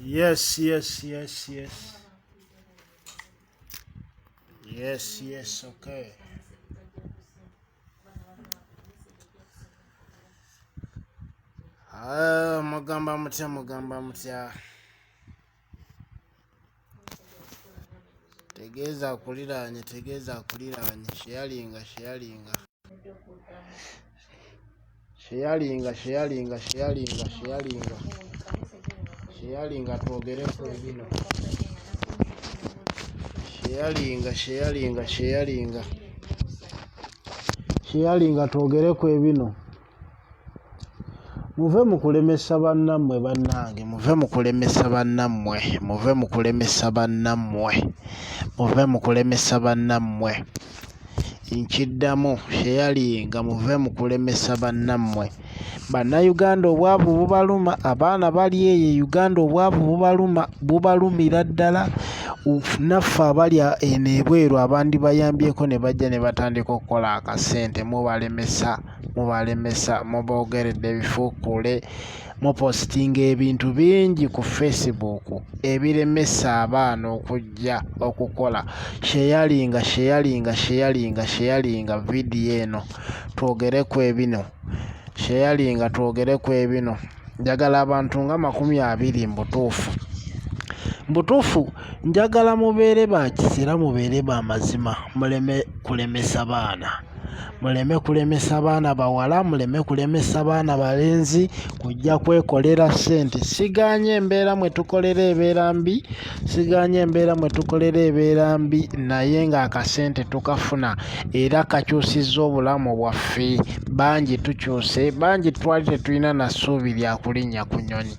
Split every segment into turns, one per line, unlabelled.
Yes. Yes, okay. Ah, mugamba mutya, mugamba mutya? Tegeeza akuliraanye, tegeeza akuliraanye. Sharinga, sharinga. Sharinga, sharinga, sharinga, sharinga. Sharinga twogereko ebino. Sharinga, sharinga, sharinga. Sharinga twogereko ebino. Muve mu kulemesa bannammwe bannange, muve mu kulemesa bannammwe, muve mu kulemesa bannammwe, muve mu kulemesa bannammwe. Nkiddamu, sharinga muve mu kulemesa bannammwe. Bannayuganda obwavu bubaluma, abaana bali eyo e Uganda obwavu bubaluma, bubalumira ddala. Naffe abali eno ebweru abandibayambyeko ne bajja ne batandika okukola akasente mubalemesa, mubalemesa, muboogeredde ebifuukule, mupositinga ebintu bingi ku Facebook ebiremesa abaana okujja okukola. Sharinga, sharinga, sharinga, sharinga vidiyo eno twogereko ebino. Sharinga twogereko ebino. Njagala abantu nga 20 mu butuufu. Mu butuufu njagala mubeere ba kisa era mubeere ba mazima muleme kulemesa baana. Muleme kulemesa baana bawala, muleme kulemesa baana balenzi kujja kwekolera ssente. Sigaanye embeera mwe tukolera ebeera mbi, sigaanye embeera mwe tukolera ebeera mbi naye ng'akasente tukafuna era kakyusizza obulamu bwaffe. Bangi tukyuse, bangi twali tetulina na ssuubi lya kulinnya ku nnyonyi.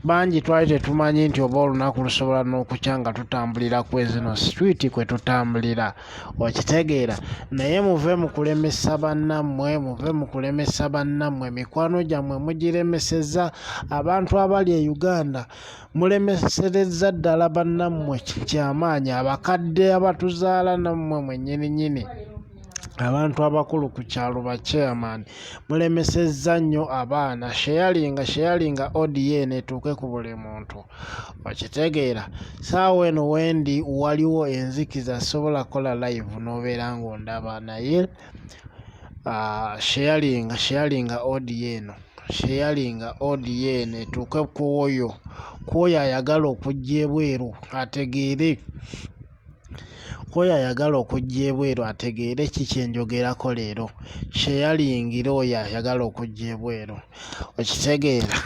Bangi twali tetumanyi nti oba olunaku lusobola n'okukya nga tutambulira ku zino street kwe tutambulira. Okitegeera? Naye muve mu kulemesa bannammwe, muve mu kulemesa bannammwe. Mikwano gyammwe mugiremesezza. Abantu abali e Uganda mulemeserezza ddala bannammwe kyamaanyi. Abakadde abatuzaala nammwe mwennyininyini, abantu abakulu ku kyalo ba chairman mulemesezza nnyo abaana. Sharinga, sharinga audio eno etuuke ku buli muntu. Okitegeera? Ssaawa eno wendi waliwo enzikiza sisobola kukola live n'obeera ng'ondaba naye sharinga, sharinga audio eno. Sharinga audio eno etuuke ku oyo ayagala okujja ebweru ategeere. Ku oyo ayagala okujja ebweru ategeere ki kye njogerako leero. Sharingira oyo ayagala okujja ebweru. Okitegeera?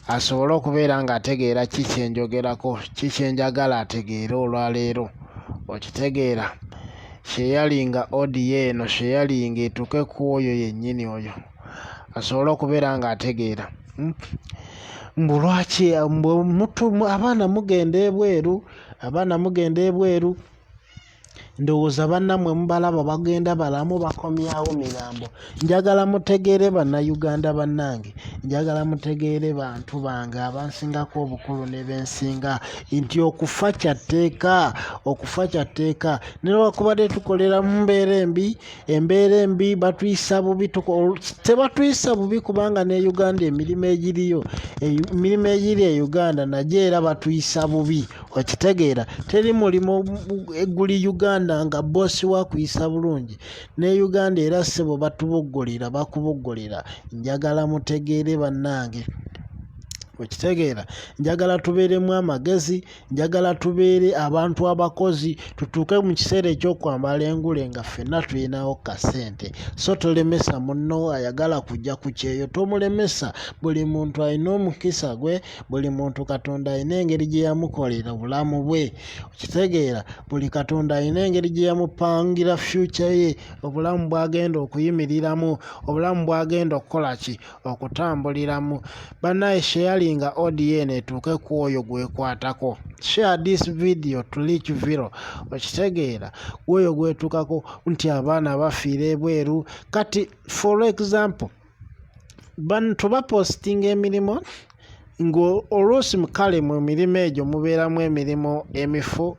Asobole okubeera ng'ategeera ki kye njogerako, ki kye njagala ategeere olwaleero. Okitegeera? Sharinga audio eno, sharinga etuuke ku oyo yennyini oyo asobole okubeera ng'ategeera. Mbu lwaki mbu abaana mugenda ebweru, abaana mugenda ebweru, ndowooza bannammwe mubalaba bagenda balamu bakomyawo mirambo. Njagala mutegeere Bannayuganda bannange, njagala mutegeere bantu bange abansingako obukulu ne be nsinga nti okufa kya tteeka, okufa kya tteeka. Newankubadde tukolera mu mbeera embi, embeera embi batuyisa bubi, tebatuyisa bubi kubanga ne Uganda emirimu egiriyo, emirimu egiri e Uganda nagyo era batuyisa bubi. Okitegeera? Teri mulimu guli Uganda nga bboosi wo akuyisa bulungi. Ne Uganda era ssebo batuboggolera, bakuboggolera. Njagala mutegeere bannange. Okitegeera? Njagala tubeeremu amagezi, njagala tubeere abantu abakozi, tutuuke mu kiseera eky'okwambala engule nga ffenna tulinawo kasente. So tolemesa munno ayagala kujja ku kyeyo, tomulemesa. Buli muntu alina omukisa gwe, buli muntu Katonda alina engeri gye yamukolera obulamu bwe. Okitegeera? Buli Katonda alina engeri gye yamupangira future ye, obulamu bw'agenda okuyimiriramu, obulamu bw'agenda okukola ki? Okutambuliramu. Bannaye sharinga audio eno etuuke ku oyo gw'ekwatako. Share this video to reach viral. Okitegeera? Gw'oyo gw'etuukako nti abaana bafiira ebweru. Kati for example, bantu bapositinga emirimu ng'oluusi kale mu mirimu egyo mubeeramu emirimu emifu.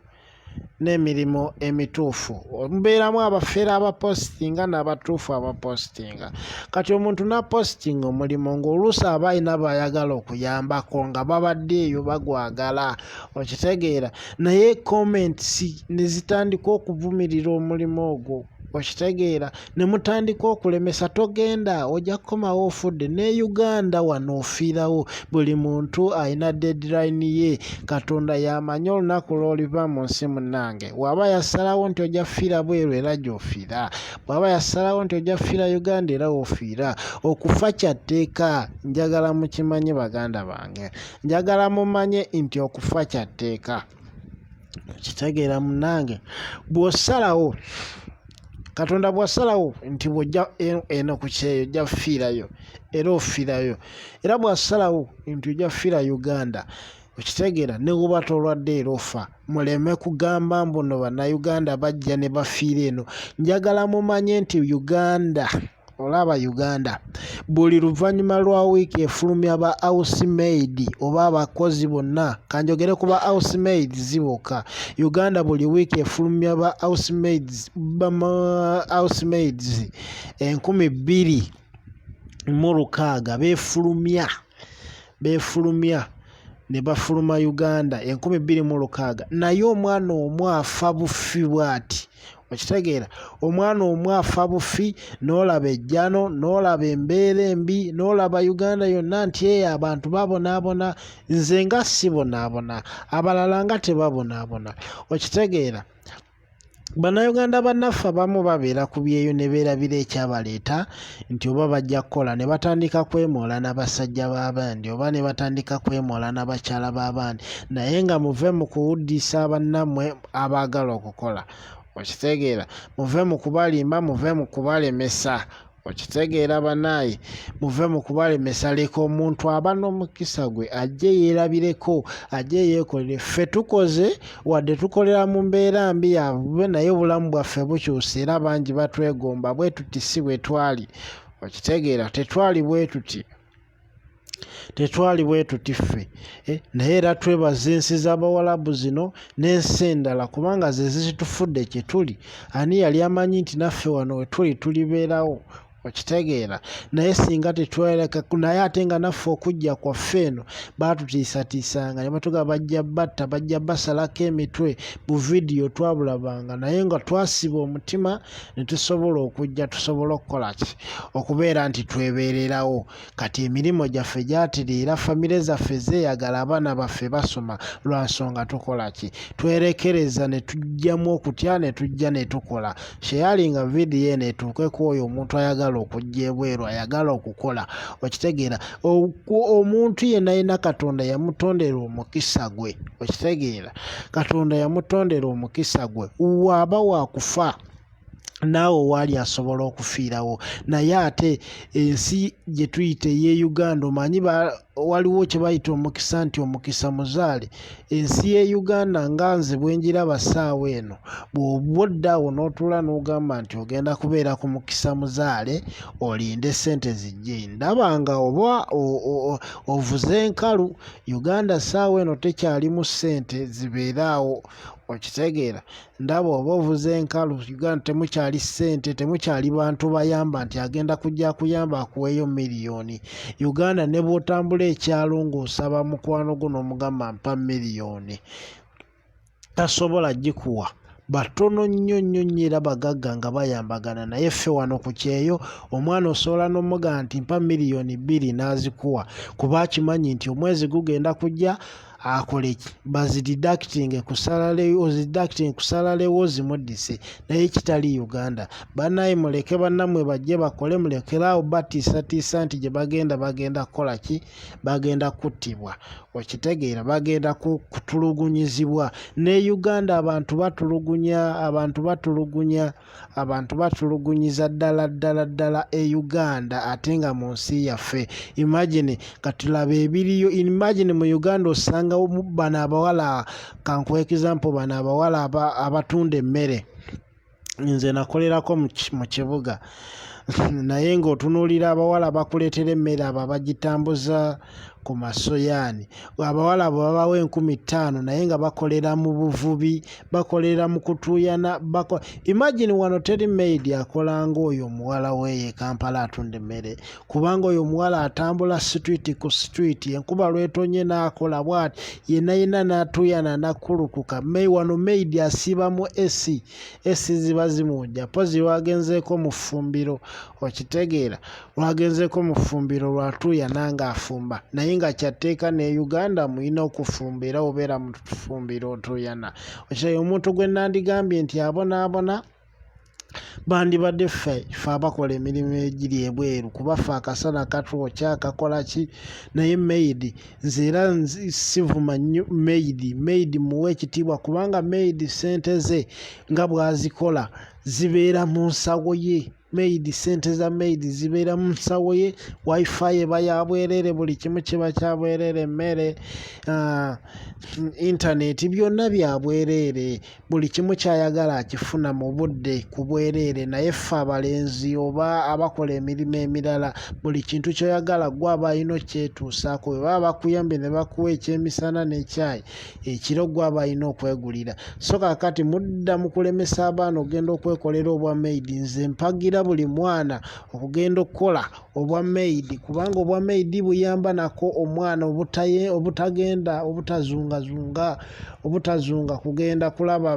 n'emirimu emituufu. Mubeeramu abafere abapositinga n'abatuufu abapositinga. Kati omuntu n'apositinga omulimu ng'oluusi aba alina b'ayagala okuyambako nga babadde eyo bagwagala, okitegeera? Naye comments ne zitandika okuvumirira omulimu ogwo. Okitegeera? Ne mutandika okulemesa togenda ojja kukomawo ofudde. Ne Uganda wano ofiirawo. Buli muntu alina deadline ye. Katonda y'amanyi olunaku lw'oliva mu nsi munnange. Bw'aba yasalawo nti ojja kufiira bweru era gy'ofiira. Bw'aba yasalawo nti ojja kufiira Uganda era w'ofiira. Okufa kya tteeka. Njagala mukimanye baganda bange. Njagala mumanye nti okufa kya tteeka. Okitegeera munnange? Bw'osalawo, Katonda bw'asalawo nti bw'ojja eno ku kyeyo ojja kufiirayo era ofiirayo. Era bw'asalawo nti ojja kufiira Uganda, okitegeera ne bw'oba tolwadde era ofa. Muleme kugamba mbu nno Bannayuganda bajja ne bafiira eno. Njagala mumanye nti Uganda Olaba Uganda buli luvannyuma lwa wiiki efulumya ba house maid oba abakozi bonna, kanjogere ku ba house maids bokka. Uganda buli wiiki efulumya ba house maids, ba house maids 2600 beefulumya, beefulumya ne bafuluma Uganda 2600 naye omwana omu afa bufi bw'ati. Okitegeera? Omwana omu afa bufi, n'olaba ejjano, n'olaba embeera embi, n'olaba Uganda yonna nti eyo abantu babonaabona, nze nga sibonaabona, abalala nga tebabonaabona. Okitegeera? Bannayuganda bannaffe abamu babeera ku byeyo ne beerabira ekyabaleeta nti oba bajja kukola ne batandika kwemoola na basajja b'abandi oba ne batandika kwemoola na bakyala b'abandi naye nga muve mu kuwuddisa bannammwe abaagala okukola. Okitegeera? Muve mu kubalimba, muve mu kubalemesa. Okitegeera banaaye? Muve mu kubalemesa. Leka omuntu aba n'omukisa gwe ajje yeerabireko, ajje yeekolere. Ffe tukoze wadde tukolera mu mbeera mbi ya bube naye obulamu bwaffe bukyuse era bangi batwegomba. Bwe tuti si bwe twali. Okitegeera? Tetwali bwe tuti. Tetwali bwe tuti ffe eh, naye era twebaza ensi z'Abawalabu zino n'ensi endala kubanga ze zitufudde kye tuli. Ani yali amanyi nti naffe wano we tuli tulibeerawo? Okitegeera? Naye singa tetwereka, naye ate nga naffe okujja kwaffe eno baatutiisatiisanga ne batugamba bajja batta, bajja basalako emitwe, bu vidiyo twabulabanga naye nga twasiba omutima ne tusobola okujja tusobole okukola ki? Okubeera nti twebeererawo. Kati emirimu gyaffe gyatereera, famire zaffe zeeyagala, abaana baffe basoma lwa nsonga tukola ki? Twerekereza ne tuggyamu okutya ne tujja ne tukola. Sheyalinga vidiyo eno etuuke ku oyo omuntu ayagala okujja ebweru, ayagala okukola. Okitegeera? Omuntu yenna yenna Katonda yamutondera omukisa gwe. Okitegeera? Katonda yamutondera omukisa gwe. Waaba wa kufa. Naawe waali asobola okufiirawo. Naye ate ensi gye tuyita ey'e Uganda omanyi waliwo kye bayita omukisa nti omukisa muzaale. Ensi y'e Uganda nga nze bwe ngiraba ssaawa eno, bw'oba odda awo n'otuula n'ogamba nti ogenda kubeera ku mukisa muzaale olinde ssente zijje, ndaba nga oba ovuze nkalu. Uganda ssaawa eno tekyalimu ssente zibeere awo, okitegeera? Ndaba oba ovuze enkalu. Uganda temukyali ssente, temukyali bantu bayamba nti agenda kujja akuyamba akuweeyo miliyoni. Uganda ne bw'otambula ekyalo ng'osaba mukwano gwo n'omugamba mpa miliyoni, tasobola gikuwa. Batono nnyo nnyo nnyo era bagagga nga bayambagana naye ffe wano ku kyeyo omwana osobola n'omugamba nti mpa miliyoni 2 n'azikuwa kuba akimanyi nti omwezi gugenda kujja akoleki bazideductinge ku salary, ozideductinge ku salary wo ozimuddise naye kitali Uganda. Bannaye muleke bannammwe bajje bakole mulekere awo batiisatiisa nti gye bagenda bagenda kukola ki? Bagenda kuttibwa. Okitegeera? Bagenda kutulugunyizibwa. Ne Uganda abantu batulugunya, abantu batulugunya. Abantu batulugunyiza ddala ddala ddala e Uganda ate nga mu nsi yaffe. Imagine kati laba ebiriyo, imagine mu Uganda osanga bano abawala, kankuwe example, bano abawala abatunda emmere. Nze nakolerako mu kibuga naye ng'otunuulira abawala abakuleetera emmere abo abagitambuza ku masoyaani. Abawala abo babawa 5000 naye nga bakolera mu buvubi, bakolera mu kutuuyana. Imagine wano teri maid akola ng'oyo omuwala w'eyo e Kampala atunda emmere, kubanga oyo omuwala atambula street ku street, enkuba lw'etonye n'akola bw'ati, yenna yenna n'atuuyana n'akkulukuka. Wano maid asiiba mu AC, AC ziba zimuwujja, mpozzi lw'agenzeeko mu ffumbiro, okitegeera, lw'agenzeeko mu ffumbiro lw'atuuyana ng'afumba, naye nga kya tteeka ne Uganda mulina okufumba era obeera mu ffumbiro otuuyana. Okitegeera, omuntu gwe nandigambye nti abonaabona bandibadde ffe, ffe abakola emirimu egiri ebweru, kuba ffe akasana katwokya, kakola ki, naye maid nze era sivuma nnyo maid, maid muwe ekitiibwa kubanga maid ssente ze nga bw'azikola zibeera mu nsawo ye. Maid, ssente za maid zibeera mu nsawo ye, Wi-Fi eba ya bwereere, buli kimu kiba kya bwereere, emmere, internet, byonna bya bwereere, buli kimu ky'ayagala akifuna mu budde ku bwereere. Naye ffe abalenzi oba abakola emirimu emirala, buli kintu ky'oyagala ggwe aba alina okkyetuusaako. Bwe baba bakuyambye ne bakuwa ekyemisana n'ekyayi, ekiro ggwe aba alina okwegulira. So kaakati mudda mu kulemesa abaana okugenda okwekolera obwa maid. Nze mpagira buli mwana okugenda okukola obwa maid, kubanga obwa maid buyamba nako omwana obutagenda obutazungazunga, obutazunga kugenda kulaba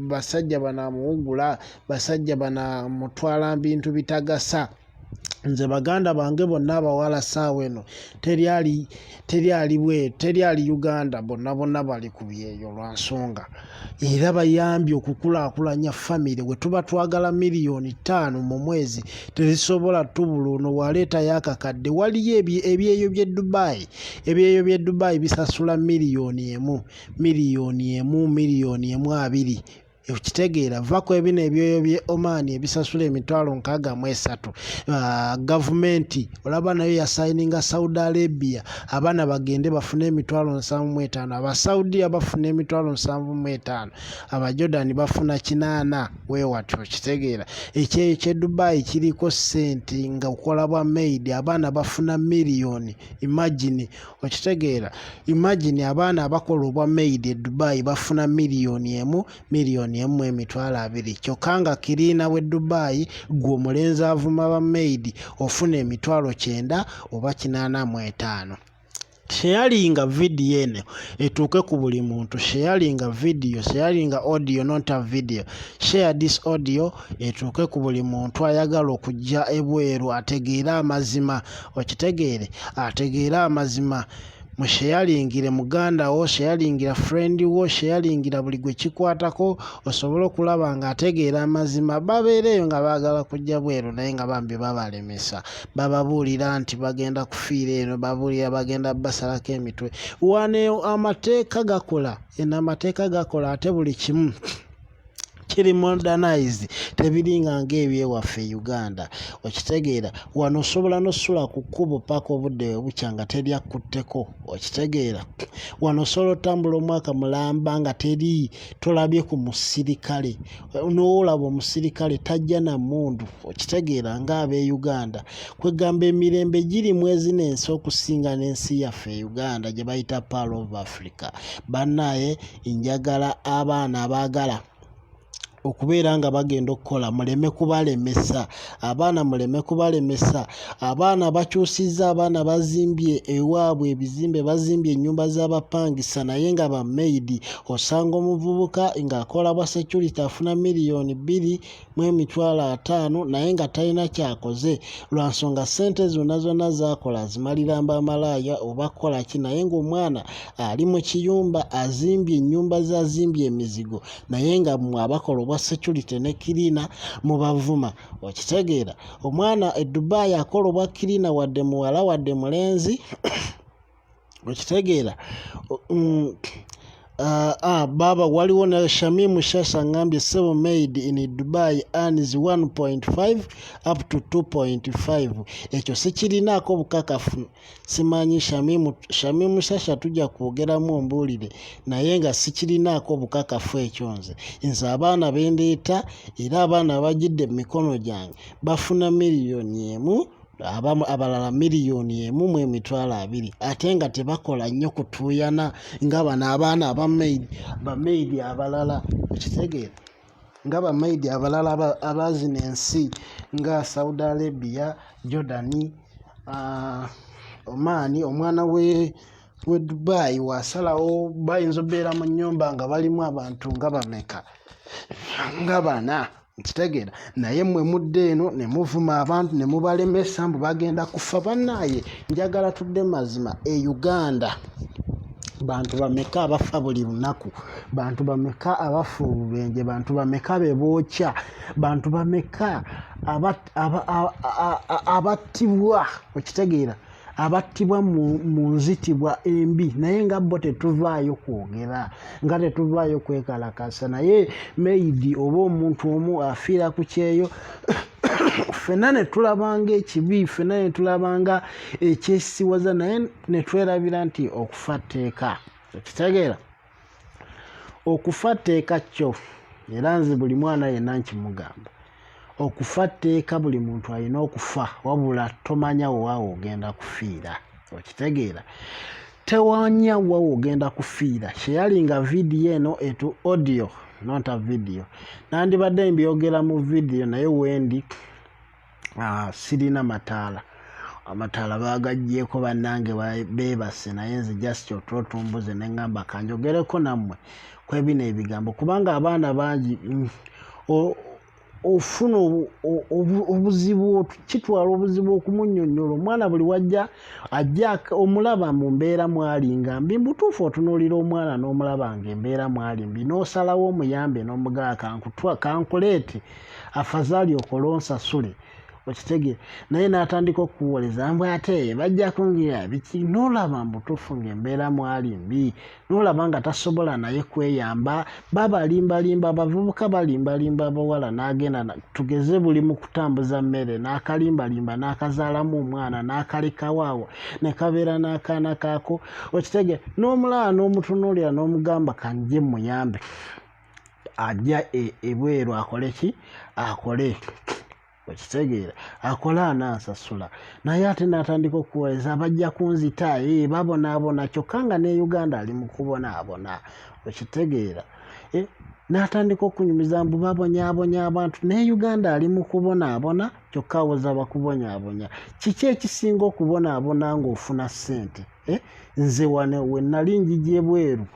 basajja banaamuwugula, basajja banaamutwala bintu bitagasa. Nze baganda bange bonna abawala ssaawa eno teri ali, teri ali bwe teri ali Uganda, bonna bonna bali ku byeyo lwa nsonga era bayambye okukulaakulanya famire. Bwe tuba twagala 5 miliyoni mu mwezi tezisobola tubula, ono bw'aleetayo akakadde. Waliyo ebyeyo by'e Dubai, ebyeyo by'e Dubai bisasula 1 miliyoni, 1 miliyoni, 1.2 miliyoni. Okitegeera, va ku ebino ebyoyo by'e Oman ebisasula 63000. Gavumenti olaba nayo yasayininga Saudi Arabia, abaana bagende bafune 75,000. Abasaudiya bafuna 75,000, Abajordan bafuna 80, weewatyo okitegeera. Ekyeyo ky'e Dubai kiriko ssente nga okola bwa maid, abaana bafuna miliyoni. Imagine, okitegeera, imagine abaana abakola obwa maid e Dubai bafuna 1 miliyoni, 1.2 miliyoni, kyokka nga cleaner w'e Dubai, ggwe omulenzi avuma ba maid, ofuna 900 oba 85. Sharinga vidiyo eno etuuke ku buli muntu. Sharinga vidiyo, sharinga audio, not a video. Share this audio etuuke ku buli muntu ayagala okujja ebweru ategeere amazima, okitegeere, ategeere amazima. Musharingire muganda wo, sharingira friend wo, sharingira buli gwe kikwatako osobole okulaba ng'ategeera amazima. Babeera eyo nga baagala kujja bweru naye nga bambi babalemesa, bababuulira nti bagenda kufiira eno, babuulira bagenda basalako emitwe. Wano amateeka gakola, eno amateeka gakola ate buli kimu kiri modernize, tebiringa ng'ebyewaffe e Uganda, okitegeera. Wano osobola n'osula ku kkubo paka obudde bwe bukya nga teri akkutteko, okitegeera. Wano osobola otambula omwaka mulamba nga teri tolabye ku musirikale, n'olaba omusirikale tajja na mmundu, okitegeera, ng'ab'e Uganda. Kwegamba emirembe giri mu ezino ensi okusinga n'ensi yaffe e Uganda gye bayita Pearl of Africa. Bannaaye, njagala abaana abaagala okubeera nga bagenda okukola muleme kubalemesa, abaana muleme kubalemesa. Abaana bakyusizza, abaana bazimbye ewaabwe ebizimbe, bazimbye ennyumba z'abapangisa naye nga ba maid. Osanga omuvubuka ng'akola bwa security afuna 2.5 miliyoni naye nga talina ky'akoze lwa nsonga ssente zonna zonna z'akola azimalira bamalaaya oba kukola ki, naye ng'omwana ali mu kiyumba azimbye ennyumba ze, azimbye emizigo, naye nga mmwe abakola obwa security ne cleaner mubavuma, okitegeera. Omwana e Dubai akola obwa cleaner wadde muwala wadde mulenzi, okitegeera. Baaba waliwo ne Shamimu Shasha ngambye, "Ssebo, maid in Dubai earns 1.5 up to 2.5." Ekyo sikirinaako bukakafu, simanyi. Shamimu, Shamimu Shasha, tujja kwogeramu ombuulire, naye nga sikirinaako bukakafu ekyo. Nze abaana be ndeeta era abaana abajjidde mu mikono gyange bafuna 1 miliyoni. Abamu abalala 1,020,000 ate nga tebakola nnyo kutuuyana nga bano abaana aba maid, ba maid abalala, okitegeera, nga ba maid abalala abazina ensi nga Saudi Arabia, Jordan, Oman. Omwana we Dubai wasalawo bayinza obeera mu nnyumba nga balimu abantu nga bameka, nga bana, nkitegeera. Naye mmwe mudde eno ne muvuma abantu ne mubalemesa mbu bagenda kufa. Bannaaye, njagala tudde mazima. E Uganda bantu bameka abafa buli lunaku? Bantu bameka abafa obubenje? Bantu bameka be bookya? Bantu bameka abattibwa, okitegeera, abattibwa mu nzitibwa embi? Naye nga bo tetuvaayo kwogera, nga tetuvaayo kwekalakasa. Naye maid oba omuntu omu afiira ku kyeyo, ffenna ne tulabanga ekibi, ffenna ne tulabanga ekyesiwaza, naye ne twerabira nti okufa tteeka, okitegeera, okufa tteeka kyo. Era nze buli mwana yenna nkimugamba, okufa tteeka, buli muntu alina okufa, wabula tomanya waawe ogenda kufiira, okitegeera, tewanya waawe ogenda kufiira. Sharinga vidiyo eno etu audio, not a video. Nandibadde mbyogera mu vidiyo, naye wendi sirina mataala, amataala bagaggyeko, bannange beebase. Naye nze just otulo tumbuze ne ŋŋamba kanjogereko nammwe kwebino ebigambo, kubanga abaana bangi ofuna obuzibu, kitwala obuzibu okumunnyonnyola. Omwana buli wajja ajja omulaba mu mbeera mwali nga mbi. Mbutuufu, otunuulira omwana n'omulaba nga embeera mwali mbi, n'osalawo omuyambe n'omugamba kankuleete, afazaali okole onsasule, okitegeera. Naye n'atandika okukuwoleza mbu ate bajja kungira biki, n'olaba mbutuufu ng'embeera mwali mbi, n'olaba nga tasobola naye kweyamba. Babalimbalimba, abavubuka balimbalimba abawala, n'agenda tugeze buli mu kutambuza mmere, n'akalimbalimba n'akazaalamu omwana n'akalekawo awo ne kabeera n'akaana kaako, okitegeera. N'omulaba n'omutunuulira n'omugamba kanjje muyambe, ajja ebweru akole ki, akole, okitegeera, akole anansasula. Naye ate n'atandika okuwoleza bajja kunzita, babonaabona, kyokka nga ne Uganda ali mu kubonaabona, okitegeera. N'atandika okunyumiza mbu babonyaabonya abantu, ne Uganda ali mu kubonaabona, kyokka awoza bakubonyaabonya. Kiki ekisinga okubonaabona ng'ofuna ssente? Nze wano we nali njija ebweru,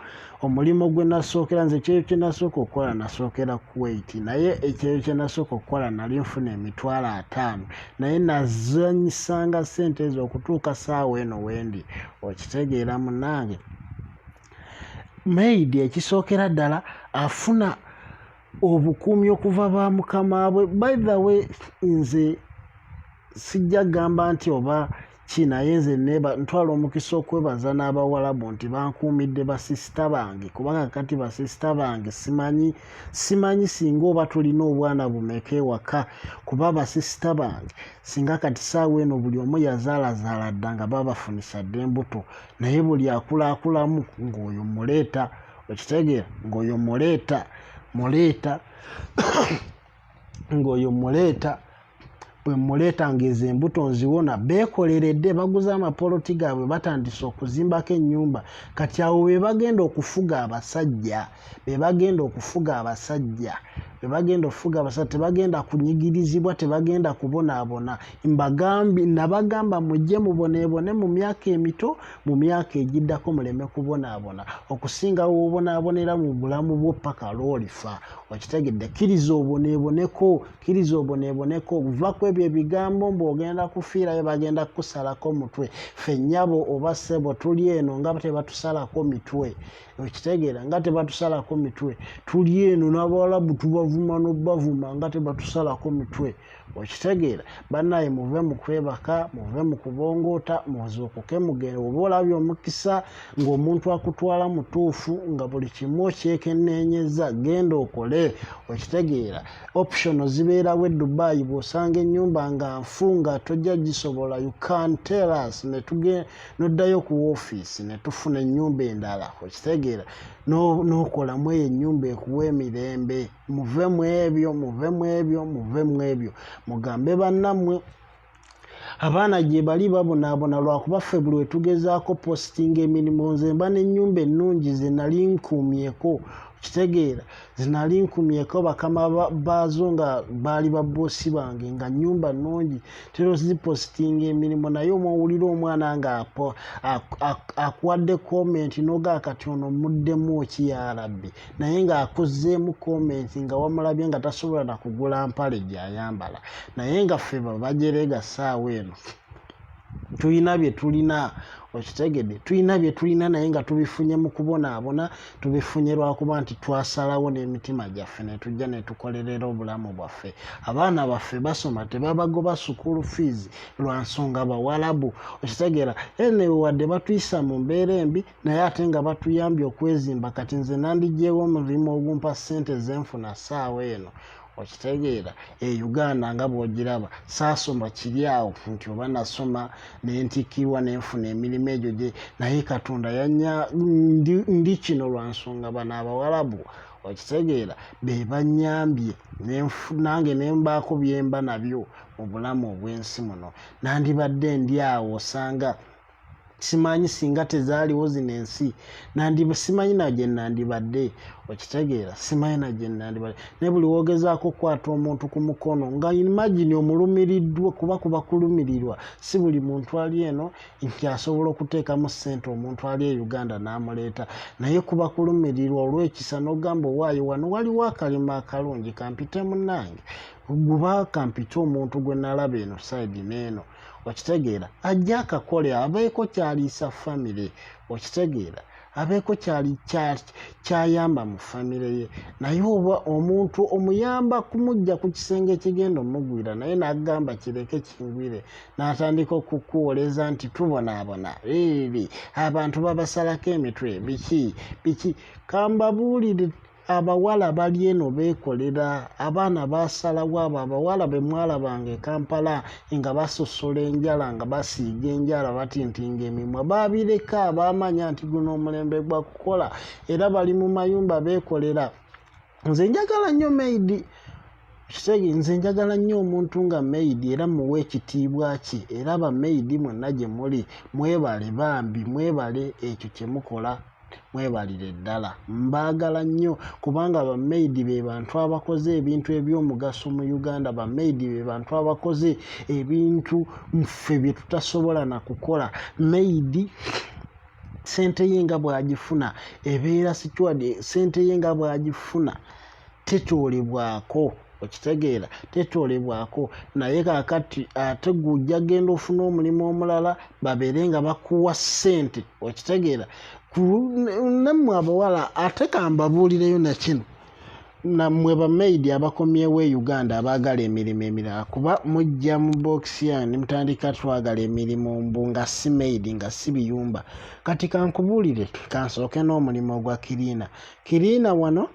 omulimu gwe nasookera, nze ekyeyo kye nasooka okukola, nasookera Kuwait, naye ekyeyo kye nasooka okukola nali nfuna 50,000, naye nazanyisanga ssente ezo okutuuka saawa eno wendi, okitegeera munnange. Maid ekisookera ddala afuna obukuumi okuva ba mukama bwe. By the way, nze sijja kugamba nti oba ki, naye nze ntwala omukisa okwebaza n'Abawalabu nti bankuumidde basisita bange, kubanga kati basisita bange simanyi singa oba tulina obwana bumeka ewaka, kuba basisita bange singa kati saawa eno buli omu yazaalazaala dda nga babafunisa dda embuto. Naye buli akulaakulamu ng'oyo muleeta, okitegeera, ng'oyo muleeta, muleeta, ng'oyo muleeta. Bwe muleeta ng'ezo embuto nziwona, beekoleredde, baguze amapoloti gaabwe, batandise okuzimbako ennyumba. Kati awo be bagenda okufuga abasajja, be bagenda okufuga abasajja, be bagenda okufuga abasajja. Tebagenda kunyigirizibwa, tebagenda kubonaabona. Mbagambi, nabagamba mujje muboneebone mu myaka emito, mu myaka egiddako muleme kubonaabona okusinga w'obonaabonera mu bulamu bwo paka lw'olifa, okitegedde. Kkiriza oboneeboneko, kkiriza oboneeboneko, va ku ebyo ebigambo mbu ogenda kufiirayo, bagenda kukusalako mutwe. Ffe nnyabo oba ssebo tuli eno nga tebatusalako mitwe, okitegeera, nga tebatusalako mitwe. Tuli eno n'Abawalabu tubavuma n'obavuma nga tebatusalako mitwe, okitegeera. Bannaye, muve mu kwebaka, muve mu kubongoota, muzuukuke mugende. Oba olabye omukisa ng'omuntu akutwala mutuufu, nga buli kimu okyekenneenyeza, genda okole, okitegeera. Option zibeerawo e Dubai. Bw'osanga ennyumba nga nfu nga tojja gisobola, you can tell us, noddayo ku woofiisi ne tufuna ennyumba endala, okitegeera, n'okolamu eyo ennyumba ekuwa emirembe. Muve mu ebyo, muve mu ebyo, muve mu ebyo. Mugambe bannammwe. Abaana gyebali babonaabona lwakuba ffe buli wetugezaako positinga emirimu, nze mba n'ennyumba ennungi ze nali nkuumyeko, okitegeera, ze nali nkumyeko bakama baazo nga baali babboosi bange, nga nnyumba nnungi, ntera ozipositinga emirimu, naye omwowulira omwana nga akuwadde komenti n'ogamba kati ono muddemu ki ya Rabbi, naye ng'akuzzeemu komenti nga wamulabye nga tasobola na kugula mpale gy'ayambala, naye nga ffe babajerega ssaawa eno tulina bye tulina, okitegedde, tulina bye tulina naye nga tubifunye mu kubonaabona, tubifunye lwakuba nti twasalawo n'emitima gyaffe ne tujja ne tukolerera obulamu bwaffe. Abaana baffe basoma tebabagoba sukulu fees lwa nsonga Bawalabu, okitegeera, anyway wadde batuyisa mu mbeera embi naye ate nga batuyambye okwezimba. Kati nze nandiggyewo omulimu ogumpa ssente zenfuna ssaawa eno, okitegeera, e Uganda nga bw'ogiraba saasoma kiri awo nti oba nasoma ne ntikkirwa ne nfuna emirimu egyo gye, naye Katonda yanya ndi kino lwa nsonga bano Abawalabu, okitegeera, be bannyambye nange ne mbaako bye mba nabyo mu bulamu obw'ensi muno. Nandibadde ndi awo osanga simanyi singa tezaaliwo zino ensi simanyi na gye nandibadde, okitegeera, simanyi na gye nandibadde. Naye buli w'ogezaako okukwata omuntu ku mukono nga imagine omulumiriddwa, kuba kuba kulumirirwa, si buli muntu ali eno nti asobola okuteekamu ssente omuntu ali e Uganda n'amuleeta, naye kuba kulumirirwa olw'ekisa n'ogamba owaaye wano waliwo akalimo akalungi kampite munnange, guba kampite omuntu gwe nalaba eno sayidi n'eno, okitegeera, ajje akakole abeeko ky'aliisa famire, okitegeera, abeeko ky'ayamba mu famire ye. Naye oba omuntu omuyamba kumujja ku kisenge ekigenda omugwira, naye n'agamba kireke kingwire, n'atandika okukuwoleza nti tubonaabona, ebi abantu babasalako emitwe, biki biki. Kambabuulire, abawala bali eno beekolera, abaana baasalawo, abo abawala be mwalabanga e Kampala nga basosola enjala, nga basiiga enjala, batintinga emimwa, baabireka, baamanya nti guno omulembe gwa kukola, era bali mu mayumba beekolera. Nze njagala nnyo maid, kitege, nze njagala nnyo omuntu nga maid, era muwe ekitiibwa kye, era ba maid mwenna gye muli mwebale bambi, mwebale ekyo kye mukola, mwebalire ddala, mbaagala nnyo kubanga ba maid be bantu abakoze ebintu eby'omugaso mu Uganda. Ba maid be bantu abakoze ebintu ffe bye tutasobola na kukola. Maid ssente ye nga bw'agifuna ebeera secured, ssente ye nga bw'agifuna tetoolebwako, okitegeera, tetoolebwako. Naye kaakati ate gwe ojja genda ofune omulimu omulala babeere nga bakuwa ssente, okitegeera. Nammwe abawala ate kambabuulireyo na kino, nammwe ba maid abakomyewo e Uganda abaagala emirimu emirala, kuba mujja mu bookisi yange ne mutandika twagala emirimu mbu nga si maid, nga si biyumba. Kati kankubuulire, kansooke n'omulimu ogwa kiriina. Kiriina wano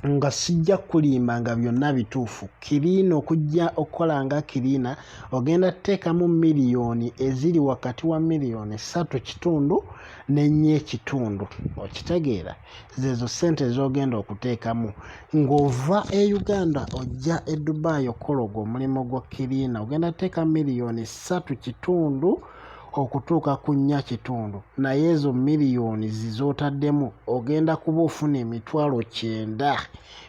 nga sijja kukulimba nga byonna bituufu, kiriina okujja okukola nga kiriina ogenda kuteekamu miliyoni eziri wakati wa miliyoni 3.5 ne 4.5, okitegeera, zeezo ssente z'ogenda okuteekamu ng'ova e Uganda ojja e Dubai okukola ogwo omulimu gwa kiriina. Ogenda kuteeka miliyoni 3.5 okutuuka ku 4.5, naye ezo miliyoni z'otaddemu ogenda kuba ofuna 90,000,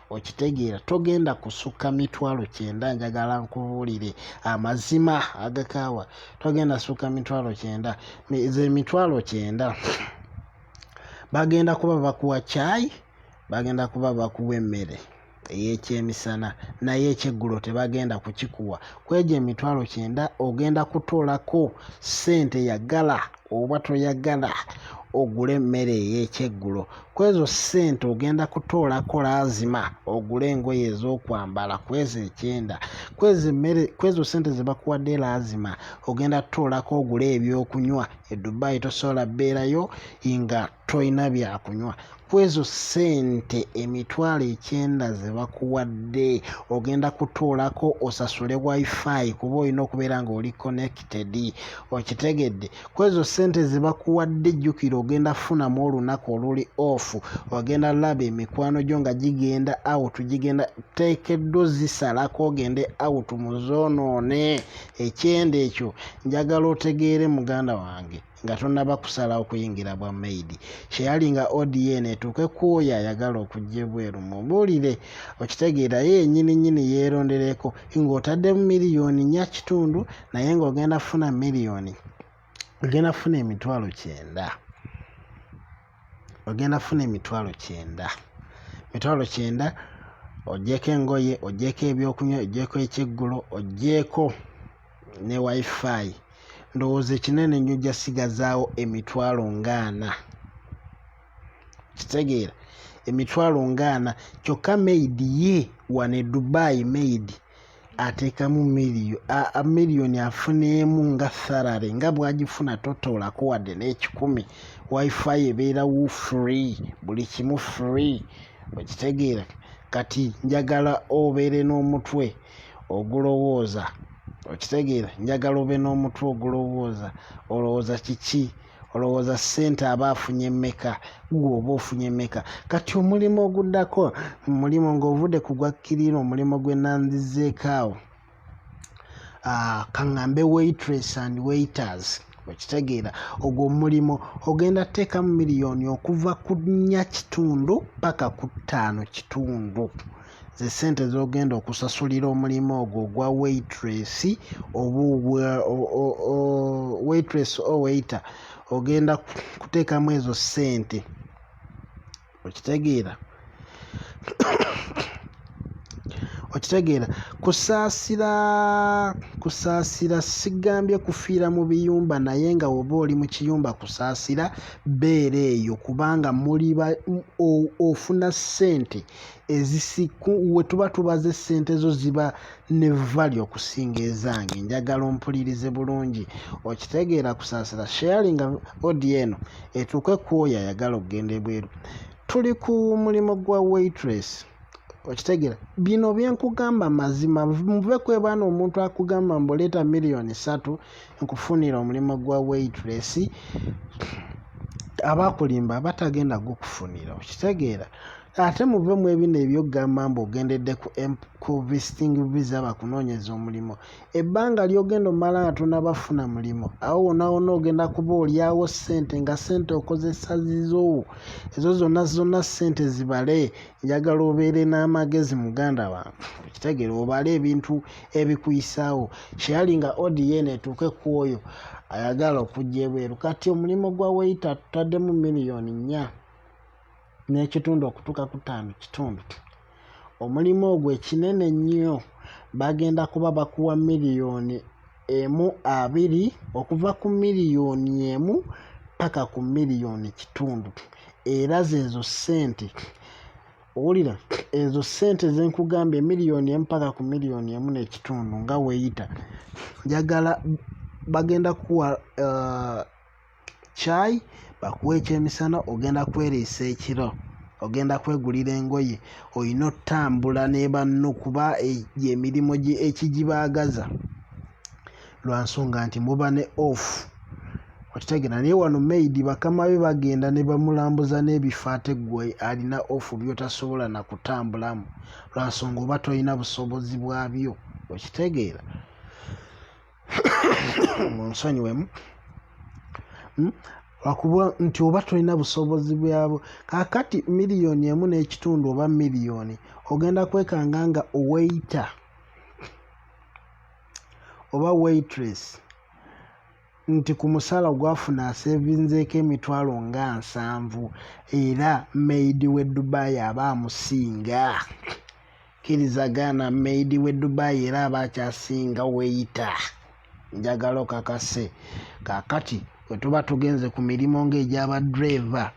okitegeera, togenda kusukka 90,000. Njagala nkubuulire amazima agakaawa, togenda kusukka 90,000. Ze 90,000 bagenda kuba bakuwa caayi, bagenda kuba bakuwa emmere ey'ekyemisana, naye ekyeggulo tebagenda kukikuwa. Ku egyo 90,000 ogenda kutoolako ssente, yagala oba toyagala, ogule emmere ey'ekyeggulo. Ku ezo ssente ogenda kutoolako laazima ogule engoye ez'okwambala ku ezo 90. Ku ezo emmere, ku ezo ssente ze bakuwadde laazima ogenda kutoolako ogule ebyokunywa. E Dubai tosobola bbeerayo nga tolina byakunywa. Ku ezo ssente 90,000 ze bakuwadde ogenda kutoolako osasule wifi, kuba olina okubeera ng'oli connected, okitegedde. Ku ezo ssente ze bakuwadde jjukira ogenda kufunamu olunaku oluli off. off, ogenda laba emikwano gyo nga gigenda out, gigenda teekeddwa zisalako ogende out muzoonoone ekyenda ekyo. Njagala otegeere muganda wange nga tonnaba kusalawo kuyingira bwa maid. Sharinga audio eno etuuke ku oyo ayagala okujja ebweru, mubuulire okitegeera ye yennyini nnyini yeerondereko ng'otaddemu 4.5 miliyoni naye ng'ogenda kufuna miliyoni, ogenda kufuna 90,000, ogenda kufuna 90,000, 90,000 oggyeko engoye, oggyeko ebyokunywa, oggyeko ekyeggulo, oggyeko ne Wi-Fi. Ndowooza ekinene ennyo ojja sigazaawo 40,000. Kitegeera 40,000. Kyokka maid ye wano e Dubai, maid ateekamu miliyoni afuna emu nga salary nga bw'agifuna totoolako wadde n'ekikumi. Wi-Fi ebeerawo free, buli kimu free, okitegeera. Kati njagala obeere n'omutwe ogulowooza, okitegeera, njagala obe n'omutwe ogulowooza. Olowooza kiki? Olowooza ssente aba afunye mmeka? Ggwe oba ofunye mmeka? Kati omulimu oguddako, mulimu ng'ovudde ku gwa cleaner, omulimu gwe nanzizeeko awo, kaŋŋambe waitress and waiters, okitegeera. Ogwo omulimu ogenda tteekamu miliyoni okuva ku 4.5 paka ku 5.5, ze ssente z'ogenda okusasulira omulimu ogwo ogwa waitress oba waitress or waiter. Ogenda kuteekamu ezo ssente, okitegeera, okitegeera. Kusaasira, kusaasira sigambye kufiira mu biyumba, naye nga woba oli mu kiyumba kusaasira beera eyo, kubanga muli ofuna ssente ezisiku we tuba tubaze ssente zo ziba ne value okusinga ezange. Njagala ompulirize bulungi, okitegeera. Kusaasira, sharinga audio eno etuuke ku oyo ayagala okugenda ebweru. Tuli ku mulimu gwa waitress, okitegeera. Bino byenkugamba mazima, muve kwebaana omuntu akugamba mbu leeta 3 miliyoni nkufunira omulimu gwa waitress, aba akulimba, aba tagenda gukufunira, okitegeera. Ate muve mu ebino ebyokugamba mbu ogendedde ku visiting visa bakunoonyeza omulimu. Ebbanga ly'ogenda omala nga tonnaba funa mulimu, awo wonna wonna ogenda kuba olyawo ssente nga ssente okozesa zizo, ezo zonna zonna ssente zibale. Njagala obeere n'amagezi muganda wange, okitegeera, obale ebintu ebikuyisaawo. Sharinga audio eno etuuke ku oyo ayagala okujja ebweru. Kati omulimu gwa waiter tutaddemu 4.5 miliyoni okutuuka ku 5.5. Omulimu ogwo ekinene ennyo bagenda kuba bakuwa 1.2 miliyoni, okuva ku 1 miliyoni paka ku 1.5 miliyoni. Era zeezo ssente owulira, ezo ssente zenkugambye, 1 miliyoni paka ku 1.5 miliyoni nga weeyita. Njagala bagenda kuwa kyayi, bakuwa ekyemisana, ogenda kweriisa ekiro, ogenda kwegulira engoye, olina ottambula ne banno, kuba gyemirimu ekigibaagaza lwa nsonga nti muba ne off, okitegeera. Naye wano maid bakama be bagenda ne bamulambuza n'ebifo, ate ggwe alina off by'otasobola na kutambulamu lwa nsonga oba tolina busobozi bwabyo, okitegeera. Munsonyiwemu, Lwakuba nti oba tolina busobozi bwabwo. Kaakati 1.5 miliyoni oba miliyoni, ogenda kwekanga nga waiter oba waitress nti ku musaala gwafuna asevinzeeko 70,000, era maid w'e Dubai aba amusinga. Kkirizagaana, maid w'e Dubai era aba akyasinga waiter. Njagala okakase. Kaakati bwe tuba tugenze ku mirimu ng'egy'aba driver,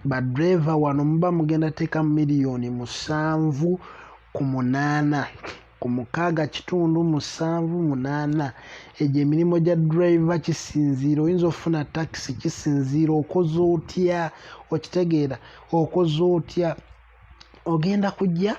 ba driver wano muba mugenda teekamu 7 miliyoni ku 8, ku 6.5, 7, 8. Egyo emirimu gya driver kisinziira, oyinza okufuna takisi, kisinziira okoze otya, okitegeera, okoze otya. Ogenda kujja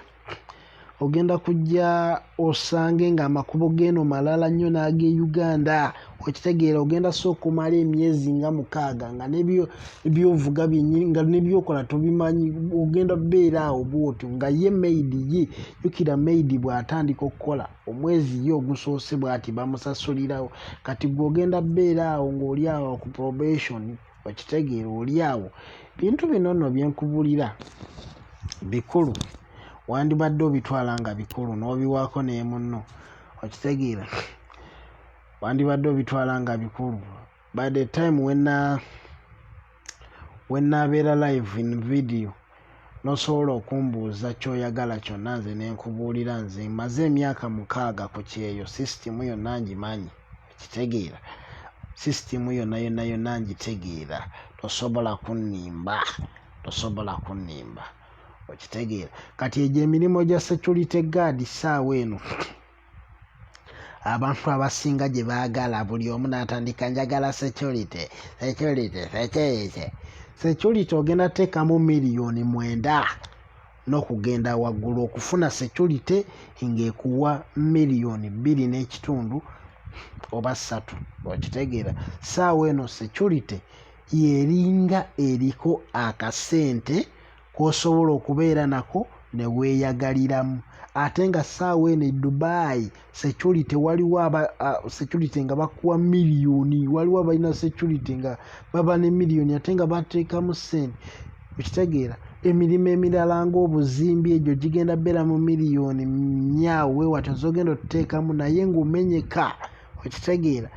Ogenda kujja osange ng'amakubo g'eno malala nnyo n'ag'e Uganda. Okitegeera? Ogenda sooka omala emyezi nga 6 nga nebyovuga byennyini nga nebyokola tobimanyi. Ogenda beera awo bwotyo nga ye maid ye. Jjukira maid bw'atandika okukola omwezi ye ogusoose bw'ati bamusasulirawo. Kati gwe ogenda beera awo ng'oli awo ku probation. Okitegeera? Oli awo. Bintu bino nno bye nkubulira bikulu, wandibadde obitwala nga bikulu n'obiwaako ne munno. Okitegeera? Wandibadde obitwala nga bikulu. By the time wenaabeera live in video, n'osobola okumbuuza ky'oyagala kyonna, nze ne nkubuulira. Nze maze emyaka 6 ku kyeyo, sisitimu yonna ngimanyi. Okitegeera? Sisitimu yonna yonna yonna ngitegeera. Tosobola kunnimba, tosobola kunnimba. Okitegeera? Kati egyo emirimu gya security guard ssaawa eno abantu abasinga gye baagala, buli omu n'atandika, "Njagala security, security, security, security." Ogenda teekamu miliyoni 9 n'okugenda waggulu okufuna security ng'ekuwa miliyoni 2.5 oba 3. Okitegeera? Ssaawa eno security y'eringa eriko akasente k'osobola okubeera nako ne weeyagaliramu. Ate nga ssaawa eno e Dubai security waliwo aba security nga bakuwa miliyoni, waliwo abalina security nga baba ne miliyoni ate nga bateekamu ssente. Okitegeera? Emirimu emirala ng'obuzimbi egyo gigenda bbeera mu miliyoni 4 weewatyo z'ogenda otuteekamu naye ng'omenyeka. Okitegeera?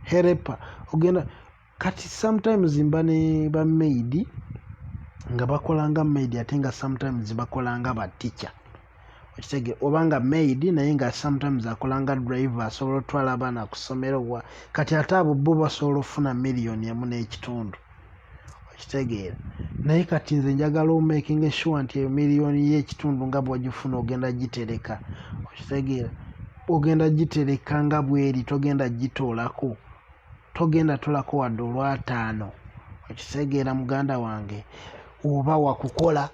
Helper ogenda. Kati sometimes mba ne ba maid nga bakola nga maid, ate nga sometimes bakola nga ba teacher. Okitegeera? Oba nga maid naye nga sometimes akola nga driver, asobola otwala abaana ku ssomero wa. Kati ate abo bo basobola okufuna miliyoni 1.5. Okitegeera? Naye kati nze njagala omakinga sure nti eyo miliyoni y'ekitundu nga bw'ogifuna ogenda gitereka. Okitegeera? Ogenda gitereka nga bw'eri, togenda gitoolako, togenda tolako wadde olwataano. Okitegeera, muganda wange? Oba wakukola,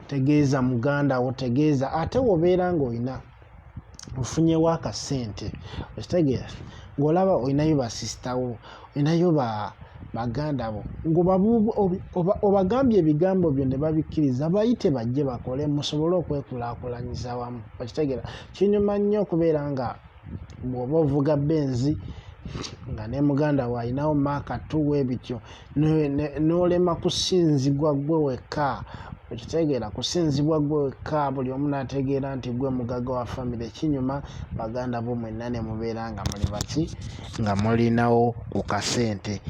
tegeeza muganda wo, tegeeza. Ate wobeera ng'olina ofunyewo akasente, okitegeera, ng'olaba olinayo basisita wo, olinayo ba baganda bo, ng'obagambye ebigambo byo ne babikkiriza, bayite bajje bakole musobole okwekulaakulanyiza wamu. Okitegeera? Kinyuma nnyo okubeera nga bw'oba ovuga Benz nga ne muganda wo alinawo Mark 2 weebityo, n'olema kusinzibwa ggwe wekka. Okitegeera? Kusinzibwa ggwe wekka, buli omu n'ategeera nti ggwe mugagga wa famire. Kinyuma baganda bo mwenna ne mubeera nga muli baki, nga mulinawo ku kasente.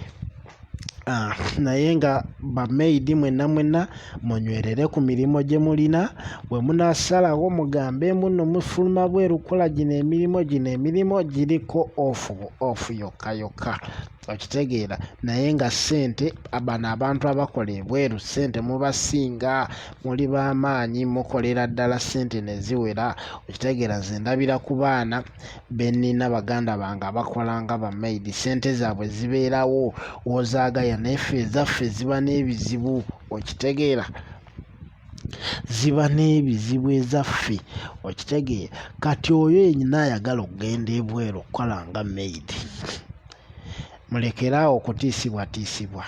Naye nga ba maid mwenna mwenna munywerere ku mirimu gye mulina. Bwe munaasalawo mugambe munno mufuluma bweru kukola gino emirimu, gino emirimu giriko off off yokka yokka. Okitegeera? Naye nga ssente, bano abantu abakola ebweru ssente mubasinga, muli b'amaanyi, mukolera ddala ssente ne ziwera. Okitegeera? Nze ndabira ku baana be nnina, baganda bange abakola nga ba maid, ssente zaabwe zibeerawo w'ozaagaya, naye ffe ezaffe ziba n'ebizibu. Okitegeera? Ziba n'ebizibu ezaffe. Okitegeera? Kati oyo yenna ayagala okugenda ebweru okukola nga maid, mulekeraawo okutiisibwatiisibwa,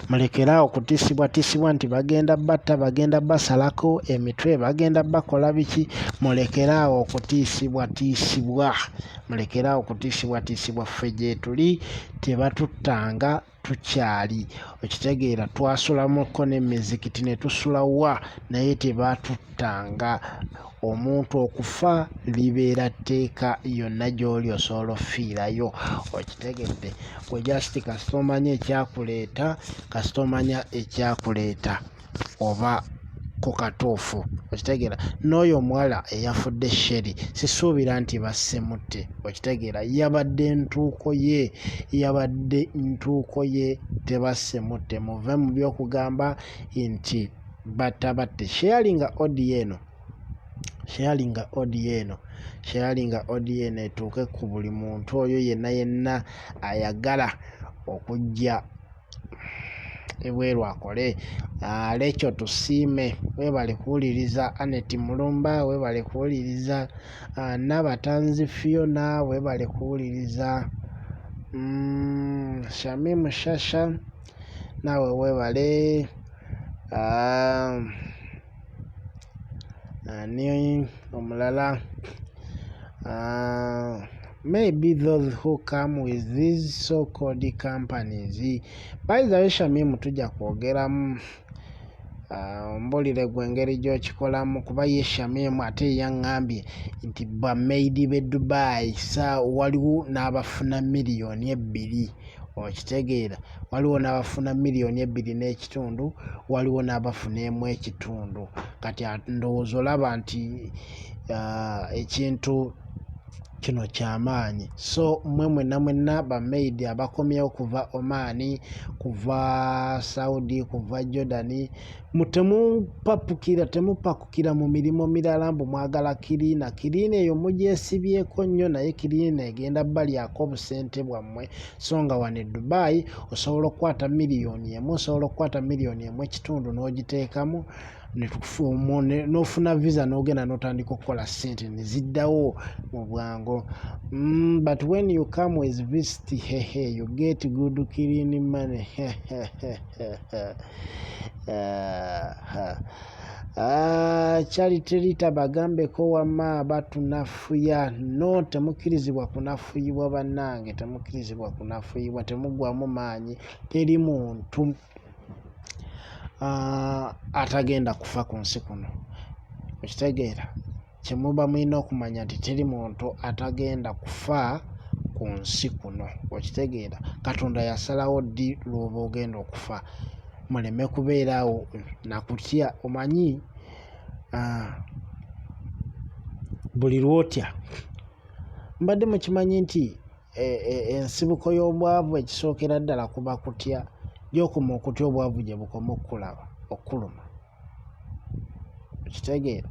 mulekeraawo okutiisibwatiisibwa nti bagenda batta, bagenda basalako emitwe, bagenda bakola biki. Mulekeraawo okutiisibwatiisibwa, mulekeraawo okutiisibwatiisibwa. Ffe gyetuli tebatuttanga, tukyali. Okitegeera? Twasulamuko n'emizikiti ne tusula wa, naye tebatuttanga. Omuntu okufa libeera tteeka, yonna gy'oli osobola ofiirayo. Okitegedde? Gwe just kasita omanya ekyakuleeta, kasita omanya ekyakuleeta oba ku katuufu. Okitegeera? N'oyo omuwala eyafudde Sheri, sisuubira nti basse mutte. Okitegeera? Yabadde ntuuko ye, yabadde ntuuko ye, tebasse mutte. Muve mu byokugamba nti batta batte. Sharinga audio eno, sharinga audio eno, sharinga audio eno etuuke ku buli muntu oyo yenna yenna ayagala okujja. ebweru akole. Lekyo tusiime, weebale kuwuliriza. Annet Mulumba, weebale kuwuliriza. Nabatanzi Fiona, weebale kuwuliriza. Shamim Shasha, naawe weebale. Ani omulala? Maybe those who come with these so-called companies. By the way, Shamim, tujja kwogeramu, ombulire gwe engeri gy'okikolamu, kuba ye Shamim ate yaŋŋambye nti ba maid b'e Dubai sa waliwo n'abafuna 2 miliyoni, okitegeera? Waliwo n'abafuna 2.5 miliyoni, waliwo n'abafuna 1.5. Kati ndowooza olaba nti ekintu kino kyamaanyi. So mmwe mwenna mwenna ba maid abakomyewo kuva Oman, kuva Saudi, kuva Jordan, temupapukira, temupakukira mu mirimu mirala mbu mwagala cleaner. Cleaner eyo mugyesibyeko nnyo, naye cleaner egenda balyako obusente bwammwe. So nga wano e Dubai osobola okukwata 1 miliyoni, osobola okukwata 1.5 miliyoni n'ogiteekamu n'ofuna visa n'ogenda n'otandika okukola ssente ne ziddawo mu bwangu. But when you come with visit, hehe, you get good clean money. Charity Rita, bagambeko wamma batunafuya. No, temukkirizibwa kunafuyibwa bannange, temukkirizibwa kunafuyibwa, temuggwamu maanyi. Teri muntu atagenda kufa ku nsi kuno, okitegeera? Kyemuba mulina okumanya nti teri muntu atagenda kufa ku nsi kuno, okitegeera? Katonda yasalawo ddi lw'oba ogenda okufa. Muleme kubeera awo nakutya. Omanyi buli lw'otya, mbadde mukimanyi nti ensibuko y'obwavu ekisookera ddala kuba kutya? Gy'okoma okutya, obwavu gye bukoma okukulaba, okkuluma, okitegeera?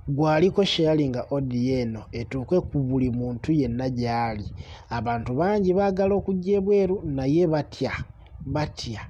Gwaliko sharinga audio eno etuuke ku buli muntu yenna gy'ali. Abantu bangi baagala okujja ebweru naye batya, batya,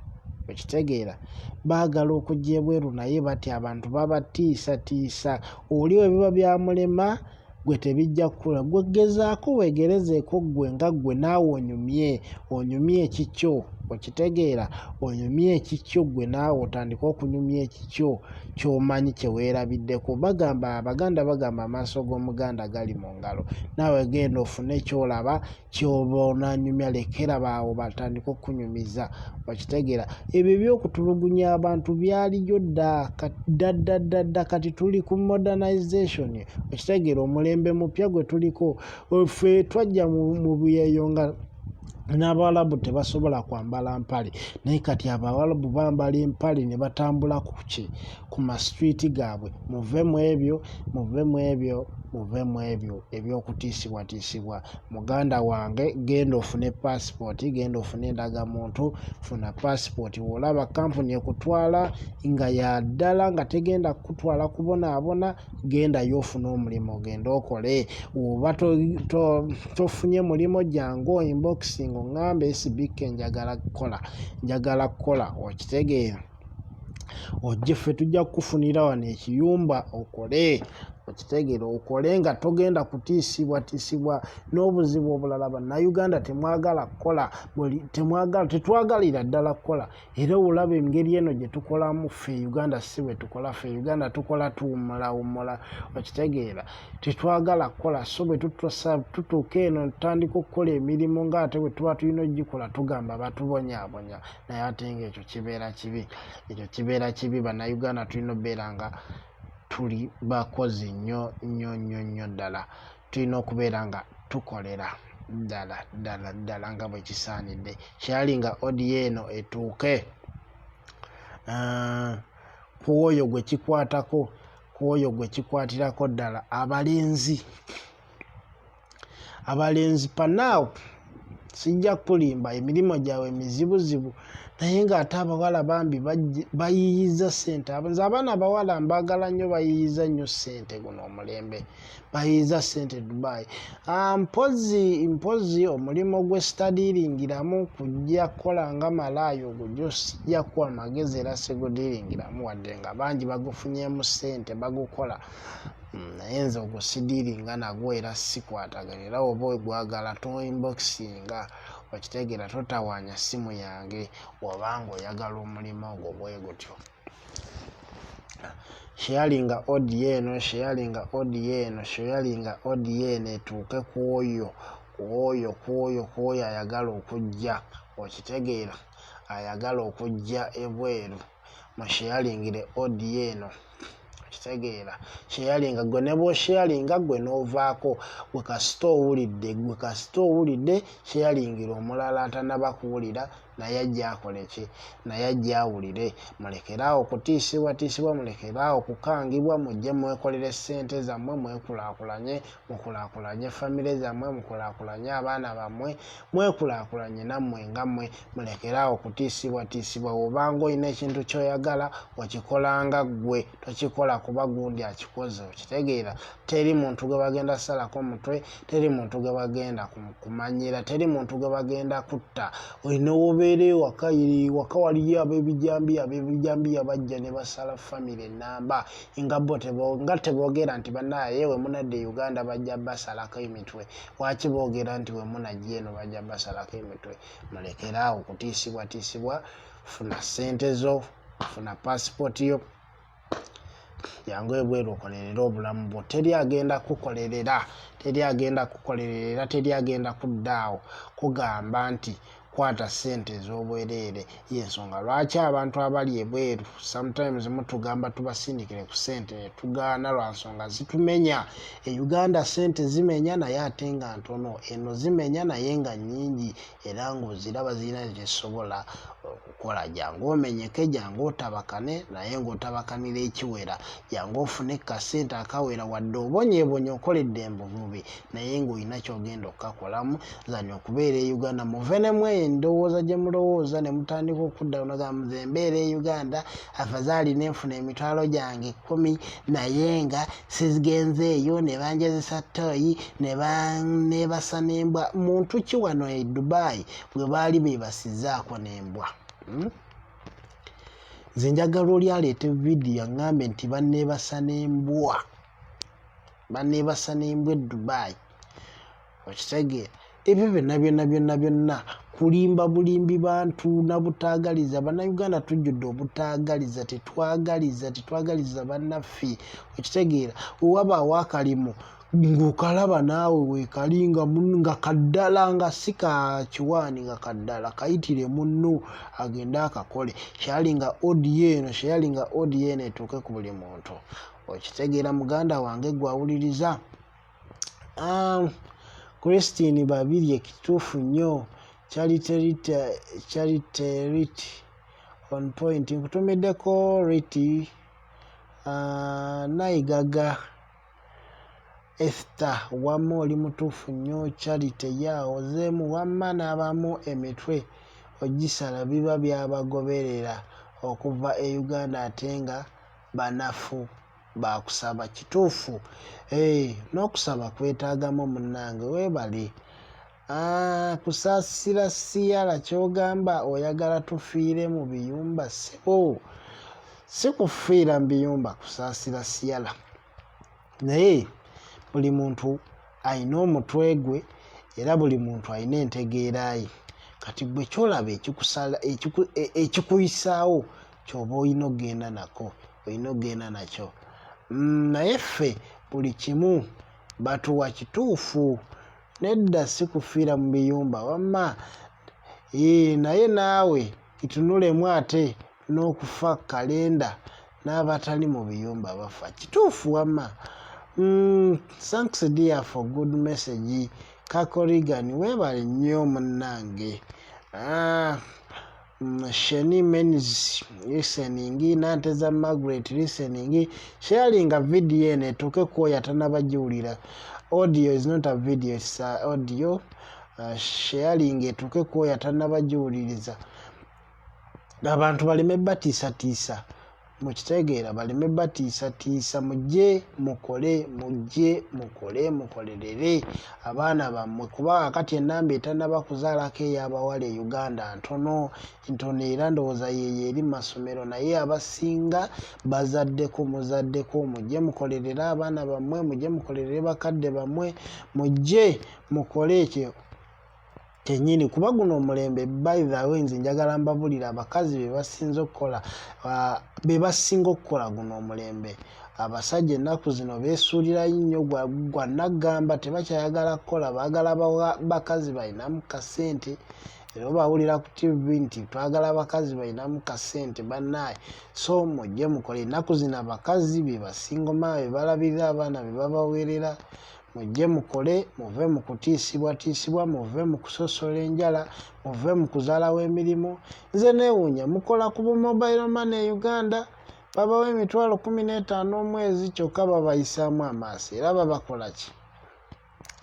okitegeera? Baagala okujja ebweru naye batya, abantu babatiisatiisa. Oli bwe biba byamulema, gwe tebijja kukula. Gwe gezaako weegerezeeko ggwe nga ggwe, naawe onyumye, onyumye ekikyo, okitegeera? Onyumye ekikyo ggwe, naawe otandike okunyumya ekikyo ky'omanyi kye weerabiddeko. Bagamba, Abaganda bagamba, amaaso g'Omuganda gali mu ngalo. Naawe genda ofune ky'olaba ky'oba onaanyumya, lekera baawo batandike okukunyumiza, okitegeera? Ebyo eby'okutulugunya abantu byaliyo dda dda dda dda dda. Kati tuli ku modernization, okitegeera? Omulembe mupya gwe tuliko. Ffe twajja mu byeyo nga n'Abawalabu tebasobola kwambala mpale, naye kati Abawalabu bambala empale ne batambula ku ki, ku ma street gaabwe. Muve mu ebyo, muve mu ebyo, muve mu ebyo eby'okutiisibwatiisibwa. Muganda wange, genda ofune paasipooti, genda ofune endagamuntu, funa paasipooti. Bw'olaba kampuni ekutwala nga ya ddala, nga tegenda kukutwala kubonaabona, gendayo ofune omulimu, ogende okole. Oba tofunye mulimu, jangu inboxing oŋŋambe, "SBK, njagala kukola, njagala kukola," okitegeera? Ojje, ffe tujja kukufunira wano ekiyumba okole, okitegeera? Okole nga togenda kutiisibwatiisibwa. N'obuzibu obulala, Bannayuganda temwagala kukola, temwagala, tetwagalira ddala kukola. Era olaba engeri eno gye tukolamu, ffe Uganda si bwe tukola. Ffe Uganda tukola tuwummulawummula, okitegeera? Tetwagala kukola. So bwe tutuuka eno tutandika okukola emirimu ng'ate bwe tuba tulina okugikola tugamba batubonyaabonya, naye ate ng'ekyo kibeera kibi, ekyo kibeera kibi. Bannayuganda tulina okubeera nga tuli bakozi nnyo nnyo nnyo nnyo ddala. Tulina okubeera nga tukolera ddala ddala ddala nga bwe kisaanidde. Sharinga audio eno etuuke ku oyo gwe kikwatako, ku oyo gwe kikwatirako ddala. Abalenzi, abalenzi, panaawo. Sijja kukulimba, emirimu gyabwe mizibuzibu, naye ng'ate abawala bambi bayiiyizza ssente. Nze abaana abawala mbaagala nnyo, bayiiyizza nnyo ssente guno omulembe, bayiiyizza ssente e Dubai. Mpozzi mpozzi omulimu gwe sitadiiringiramu kujja kukola nga malaaya, ogwo gyo sijja kukuwa magezi era sigudiiringiramu, wadde nga bangi bagufunyeemu ssente bagukola. Naye nze ogwo sidiiringa nagwo era sikwatagana, era oba ogwagala toinboxinga, okitegeera, totawaanya ssimu yange bw'oba ng'oyagala omulimu ogwo bwe gutyo. Sharinga audio eno, sharinga audio eno, sharinga audio eno etuuke ku oyo, ku oyo, ku oyo, ku oyo ayagala okujja, okitegeera, ayagala okujja ebweru. Musharingire audio eno, okitegeera. Sharinga gwe, ne bw'osharinga gwe n'ovaako, gwe kasita owulidde, gwe kasita owulidde, sharingira omulala atannaba kuwulira, naye ajja akole ki? Naye ajja awulire. Mulekere awo kutiisibwatiisibwa, mulekere awo kukangibwa, mujje mwekolere ssente zammwe, mwekulaakulanye, mukulaakulanye famire zammwe, mukulaakulanye abaana bammwe, mwekulaakulanye nammwe nga mmwe. Mulekere awo kutiisibwatiisibwa. Bw'obanga olina ekintu ky'oyagala, okikolanga ggwe, tokikola kuba gundi akikoze, okitegeera. Teri muntu gwe bagenda kusalako mutwe, teri muntu gwe bagenda kumanyira, teri muntu gwe bagenda kutta. Olina wobeera ewaka, ewaka waliyo ab'ebijambiya, ab'ebijambiya bajja ne basala famire ennamba, nga bo nga teboogera nti bannaaye we munadda e Uganda bajja basalako emitwe. Lwaki boogera nti we munajja eno bajja basalako emitwe? Mulekere awo kutiisibwatiisibwa. Funa ssente zo, funa paasipooti yo, jangu ebweru okolerere obulamu bwo. Teri agenda kukolerera, teri agenda kukolerera, era teri agenda kudda awo kugamba nti kwata ssente ez'obwereere. Y'ensonga lwaki abantu abali ebweru sometimes mutugamba tubasindikire ku ssente ne tugaana, lwa nsonga zitumenya. E Uganda ssente zimenya naye ate nga ntono, eno zimenya naye nga nnyingi, era ng'oziraba zirina kye zisobola okukola. Jangu omenyeke, jangu otabakane, naye ng'otabakanira ekiwera. Jangu ofune kasente akawera, wadde obonyeebonye okoledde envubi, naye ng'olina ky'ogenda okukakolamu zani okubeera e Uganda. Muve ne mweyo endowooza gye mulowooza ne mutandika okudda nogamba nze mbeera e Uganda afazaali nenfuna emitwalo gyange 10, naye nga sigenzeeyo ne banjazisa ttooyi ne baneebasa n'embwa. Muntu ki wano e Dubai bwe baali beebasizzaako n'embwa? Nze njagala oli aleete vidiyo aŋŋambe nti banneebasa n'embwa, banneebasa n'embwa e Dubai, okitegeera. Ebyo byonna byonna byonna byonna kulimba bulimbi bantu na butaagaliza. Bannayuganda tujjudde obutaagaliza, tetwagaliza, tetwagaliza bannaffe, okitegeera. We wabaawo akalimu ng'okalaba naawe weekali nga kaddala, nga si ka kiwaani, nga kaddala, kayitire munno agende akakole. Sharinga audio eno, sharinga audio eno etuuke ku buli muntu, okitegeera. Muganda wange gwe awuliriza. Christine Babirye, kituufu nnyo. Charity Rit on point, nkutumiddeko Riti. Nayigaga Esther, wamma oli mutuufu nnyo. Charity yaozeemu, wamma n'abamu emitwe ogisala biba byabagoberera okuva e Uganda ate nga banafu bakusaba. Kituufu, n'okusaba kwetaagamu munnange, weebale. Kusaasira siyala, ky'ogamba oyagala tufiire mu biyumba? Ssebo, si kufiira mu biyumba, kusaasira siyala, naye buli muntu alina omutwe gwe era buli muntu alina entegeera ye. Kati gwe kyolaba ekikuyisaawo ky'oba olina okugenda nako, olina okugenda nakyo. Naye ffe buli kimu batuwa kituufu. Nedda, si kufiira mu biyumba wamma, naye naawe kitunulemu ate n'okufa kalenda n'abatali mu biyumba bafa. Kituufu wamma. Thanks dear for good message. Kakorigan, weebale nnyo munnange. Sheni Menz listening, Nanteza Margaret listening. Sharinga video eno etuuke ku oyo atannaba giwulira. Audio is not a video, it's a audio. Sharinga etuuke ku oyo atannaba giwuliriza, abantu baleme batiisatiisa. Mukitegeera? Baleme batiisatiisa. Mujje mukole, mujje mukole, mukolerere abaana bammwe, kuba akati enamba etannaba kuzaalako ey'abawala e Uganda ntono ntono, era ndowooza yeeyo eri mu masomero, naye abasinga bazaddeko, muzaddeko. Mujje mukolerere abaana bammwe, mujje mukolerere bakadde bammwe, mujje mukole ekyo kyennyini, kuba guno omulembe. By the way, nze njagala mbabulire, abakazi be basinze okukola, be basinga okukola guno omulembe. Abasajja ennaku zino beesuulirayo nnyo gwa naggamba, tebakyayagala kukola, baagala bakazi balinamu kasente. Era obawulira ku TV nti twagala abakazi balinamu kasente, bannaaye. So mujje mukole. Ennaku zino abakazi be basinga omama, be balabirira abaana, be babaweerera. Mujje mukole, muve mu kutiisibwatiisibwa, muve mu kusosola enjala, muve mu kuzaalawo emirimu. Nze neewuunya, mukola ku bu mobile money e Uganda, babawa 150,000 omwezi, kyokka babayisaamu amaaso era babakola ki?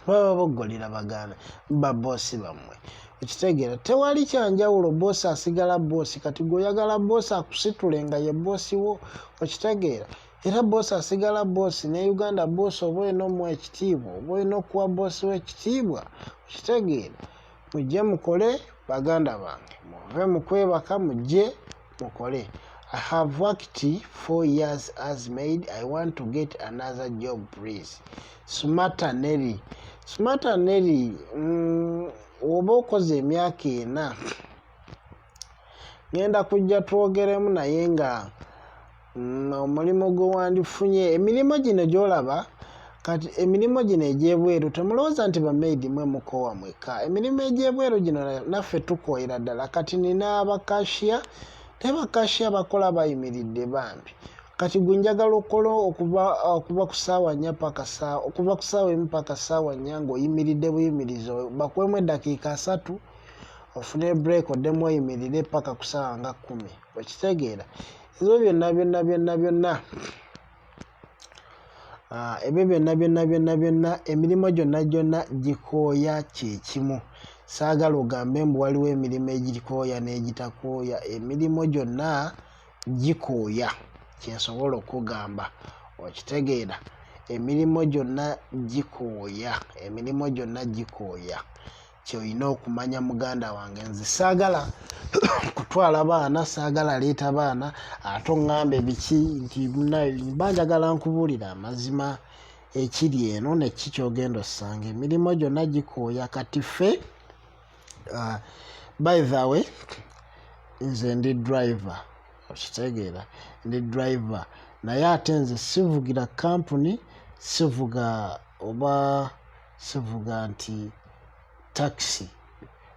Baba boggolera baganda baboosi bammwe. Okitegeera? Tewali kyanjawulo, boosi asigala boosi. Kati gwe oyagala boosi akusitule nga ye boosi wo, okitegeera? Era boosi asigala boosi. Ne Uganda boosi oba olina omuwa ekitiibwa, oba olina okuwa boosi w'ekitiibwa, okitegeera? Mujje mukole, baganda bange, muve mu kwebaka, mujje mukole. I have worked 4 years as maid. I want to get another job, please. Smarter Nelly, Smarter Nelly, oba okoze emyaka 4, ngenda kujja twogeremu, naye nga omulimu gwe wandifunye, emirimu gino gy'olaba kati, emirimu gino egy'ebweru, temulowooza nti ba maid mwe mukoowa mwekka. Emirimu egy'ebweru gino naffe tukooyera ddala. Kati nina aba cashier, naye ba cashier bakola bayimiridde bambi. Kati gwe njagala okola okuva ku ssaawa 4 paka saawa, okuva ku ssaawa 1 paka ssaawa 4 ng'oyimiridde buyimirizi, bakuwemu eddakiika 30 ofune break, oddemu oyimirire paka ku ssaawa nga 10, okitegeera? Ebyo byonna byonna byonna byonna, ebyo byonna byonna byonna byonna, emirimu gyonna gyonna gikooya kyekimu. Saagala ogambe mbu waliwo emirimu egikooya n'egitakooya. Emirimu gyonna gikooya, kyensobola okugamba, okitegeera? Emirimu gyonna gikooya, emirimu gyonna gikooya, kyolina okumanya, muganda wange. Nze saagala kutwala baana, saagala leeta baana ate oŋŋambe biki nti mba njagala nkubuulira amazima ekiri eno neki kyogenda osanga. Emirimu gyonna gikooya. Kati ffe, by the way, nze ndi driver, okitegeera? Ndi driver, naye ate nze sivugira kampuni, sivuga oba sivuga nti takisi,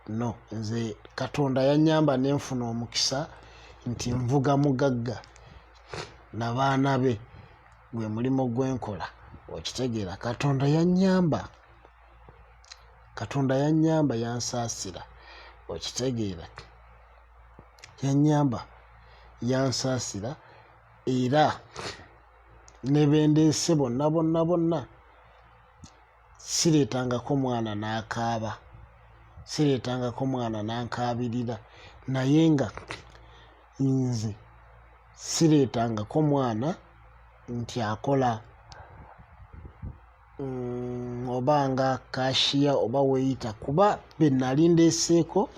no. Nze Katonda yanyamba nenfuna omukisa nti nvuga mugagga nabaana be, gwe mulimu gwenkola, okitegeera? Katonda yanyamba, Katonda yanyamba, yansaasira, okitegeera? Yanyamba, yansaasira, era ne bendeese bonna bonna bonna sireetangako mwana n'akaaba, sireetangako mwana n'ankaabirira. Naye nga nze sireetangako mwana nti akola oba nga cashier oba waiter, kuba be nali ndeeseeko,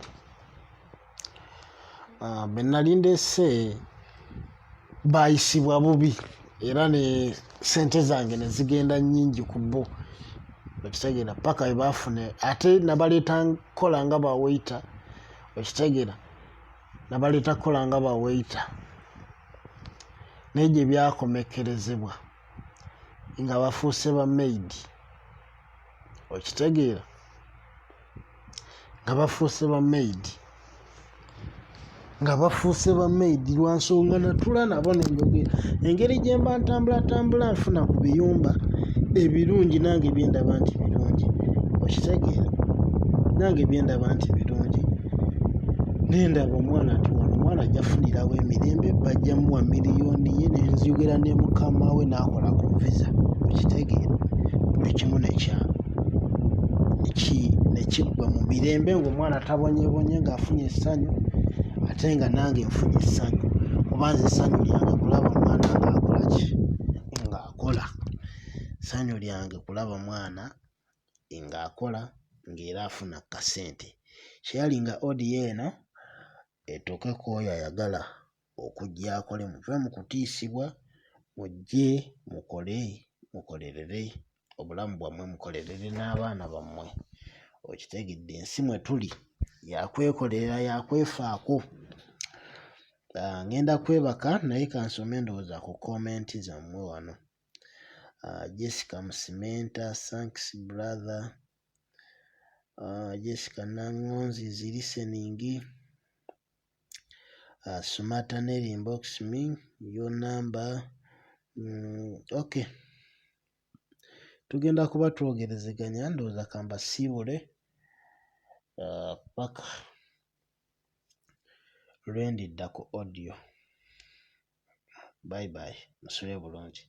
be nali ndeese baayisibwa bubi, era ne sente zange ne zigenda nnyingi ku bo, okitegeera? Paka we baafuna. Ate nabaleeta kukola nga ba waiter, okitegeera? Nabaleeta kukola nga ba waiter, naye gye byakomekkerezebwa nga bafuuse ba maid, okitegeera? Nga bafuuse ba maid, nga bafuuse ba maid lwa nsonga natula nabo nenjogera engeri gye mba ntambulatambula nfuna ku biyumba ebirungi, nange byendaba nti birungi, okitegeera? Nange byendaba nti birungi, nendaba omwana nti wano omwana ajja funirawo emirembe, bajja muwa miliyoni ye, nenziyogera ne mukama we n'akola ku visa, okitegeera? Buli kimu nekya Ne kiggwa mu mirembe ng'omwana tabonyebonye, ng'afunye essanyu, ate nga nange nfunye essanyu, kuba nze essanyu lyange kulaba mwana ng'akola ki, ng'akola. Ssanyu lyange kulaba mwana ng'akola, ng'era afuna kasente. Sharinga audio eno etuuke ku oyo ayagala okujja akole. Muve mu kutiisibwa, mujje mukole, mukolerere obulamu bwammwe, mukolerere n'abaana bammwe. Okitegedde, ensi mwe tuli yakwekolerera, yakwefaako. Ngenda kwebaka, naye kansome ndowooza ku comment zammwe wano. Jessica Musimenta, thanks brother. Jessica Nangonzi is listening. Sumata Nelly, inbox me your number. Okay, tugenda kuba twogerezeganya. Ndowooza kambasiibule paka lwendidda ku audio. Bye bye, musule bulungi.